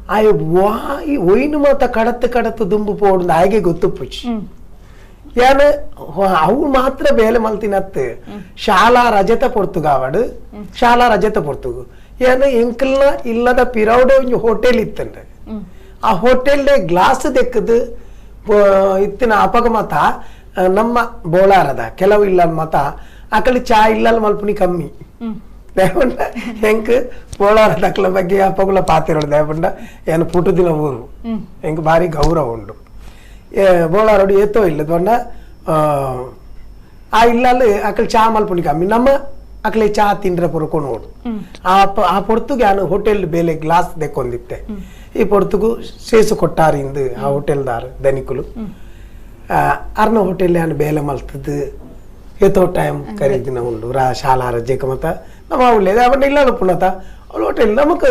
ಆಯ ವಾಯಿ ಒಯ್ನು ಮಾತ ಕಡತ್ತು ಕಡತ್ತು ದುಂಬು ಪೋಡು ಆಯ್ಗೆ ಗೊತ್ತುಪ್ಪುಚಿ ಯಾನ ಅವು ಮಾತ್ರ ಬೇಲೆ ಮಲ್ತಿನತ್ತು ಶಾಲಾ ರಜತ ಪೊರ್ತುಗಾವಡು ಶಾಲಾ ರಜತ ಪೊರ್ತುಗು ಏನ ಎಂಕಲ್ನ ಇಲ್ಲದ ಪಿರೌಡೆ ಒಂಜಿ ಹೋಟೆಲ್ ಇತ್ತಂಡೆ ಆ ಹೋಟೆಲ್ ಗ್ಲಾಸ್ ದೆಕ್ಕದು ಇತ್ತಿನ ಅಪಗ ಮತ ನಮ್ಮ ಬೋಳಾರದ ಕೆಲವು ಇಲ್ಲ ಮತ ಆಕಳಿ ಚಾ ಇಲ್ಲಲ್ ಮಲ್ಪುನಿ ಕಮ್ಮಿ ದೇವಂಡ ಹೆಂಕ್ ಬೋಳಾರದ ಅಕ್ಲ ಬಗ್ಗೆ ಅಪ್ಪಗುಲ ಪಾತಿರೋಡು ದೇವಂಡ ಏನು ಪುಟುದಿನ ಊರು ಹೆಂಗ್ ಭಾರಿ ಗೌರವ ಉಂಡು ಬೋಳಾರೋಡು ಏತೋ ಇಲ್ಲ ದೊಂಡ ಆ ಇಲ್ಲಲ್ಲಿ ಅಕಲ್ ಚಾ ಮಲ್ಪುನಿ ಕಮ್ಮಿ ನಮ್ಮ ಅಕಲೆ ಚಾ ತಿಂದ್ರೆ ಪೊರ್ಕೊಂಡು ನೋಡು ಆ ಆ ಪೊರ್ತುಗೆ ನಾನು ಹೋಟೆಲ್ ಬೇಲೆ ಗ್ಲಾಸ್ ದೆಕ್ಕೊಂದಿತ್ತೆ ಈ ಪೊರ್ತುಗು ಸೇಸು ಕೊಟ್ಟಾರಿಂದು ಆ ಹೋಟೆಲ್ದಾರು ದನಿಕುಲು ಅರ್ನ ಹೋಟೆಲ್ ನಾನು ಬೇಲೆ ಮಲ್ತದ್ದು ಏತೋ ಟೈಮ್ ಕರೀದಿನ ಉಂಡು ರಾ ಶಾಲಾ ರಜೆಕ ಮತ್ತ ನಮ್ಮ ಅವಳೇ ಅವನ್ನ ಇಲ್ಲ ಪುಣತ ಅವಳು ಹೋಟೆಲ್ ನಮಕ್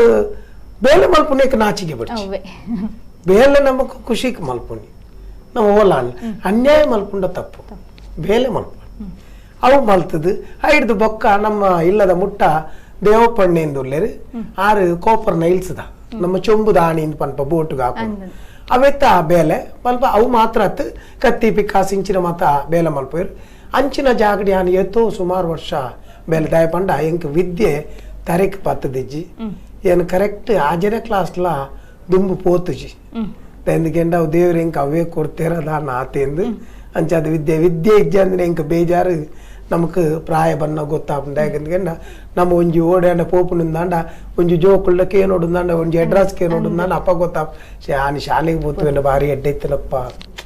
ಬೇಲೆ ಮಲ್ಪುನೇಕ ನಾಚಿಗೆ ಬಿಡ್చి ಬೇಲೆ ನಮಕ್ ಖುಷಿಗೆ ಮಲ್ಪುನಿ ನಮ್ಮ ಓಲಾನ್ ಅನ್ಯಾಯ ಮಲ್ಪುಂಡ ತಪ್ಪು ಬೇಲೆ ಮಲ್ಪು ಅವು ಮಲ್ತದ್ದು ಹಿಡ್ದು ಬೊಕ್ಕ ನಮ್ಮ ಇಲ್ಲದ ಮುಟ್ಟ ದೇವಪ್ಪಣ್ಣೆಂದುಲ್ಲೇರು ಆರು ಕೋಪರ್ನ ಇಲ್ಸದ ನಮ್ಮ ಚೊಂಬು ದಾಣಿ ಪನ್ಪ ಬೋಟುಗೆ ಹಾಕು ಅವೆತ್ತ ಬೇಲೆ ಮಲ್ಪ ಅವು ಮಾತ್ರ ಅತ್ತು ಕತ್ತಿ ಪಿಕ್ಕ ಸಿಂಚಿನ ಮಾತ ಬೇಲೆ ಮಲ್ಪೇರು ಅಂಚಿನ ಜಾಗಡಿ ಆನ್ ಏತೋ ಸುಮಾರು ವರ್ಷ ಬೇಲೆ ದಾಯ ಪಂಡ ಎಂಕ್ ವಿದ್ಯೆ ತರೆಕ್ ಪತ್ತದಿಜ್ಜಿ ಏನು ಕರೆಕ್ಟ್ ಆಜನೆ ಕ್ಲಾಸ್ಲ ದುಂಬು ಪೋತುಜಿ ఎందుకంటే ಅವು ದೇವ್ರು ಎಂಕ್ ಅವೇ ಕೊಡ್ತೇರದ ನಾತೇಂದು ಅಂಚಾದ ವಿದ್ಯೆ ವಿದ್ಯೆ ಇಜ್ಜೆ ಅಂದ್ರೆ ಎಂಕ್ ಬೇಜಾರು ನಮಕ್ ಪ್ರಾಯ ಬನ್ನ ಗೊತ್ತಾಪುಂಡು ಯಾಕಂದ್ರೆ ನಮ್ಮ ಒಂಜಿ ಓಡಾಂಡ ಪೋಪುನಿಂದಾಂಡ ಒಂಜಿ ಜೋಕುಳ್ಳಕ್ಕೆ ಏನೋಡುಂದಾಂಡ ಒಂಜಿ ಅಡ್ರೆಸ್ಗೆ ಏನೋಡುಂದಾಂಡ ಅಪ್ಪ ಗೊತ್ತಾಪ ಆನಿ ಶಾಲೆಗೆ ಪೋತು ಭಾರಿ ಎಡ್ಡೆ ಇತ್ತಲಪ್ಪ.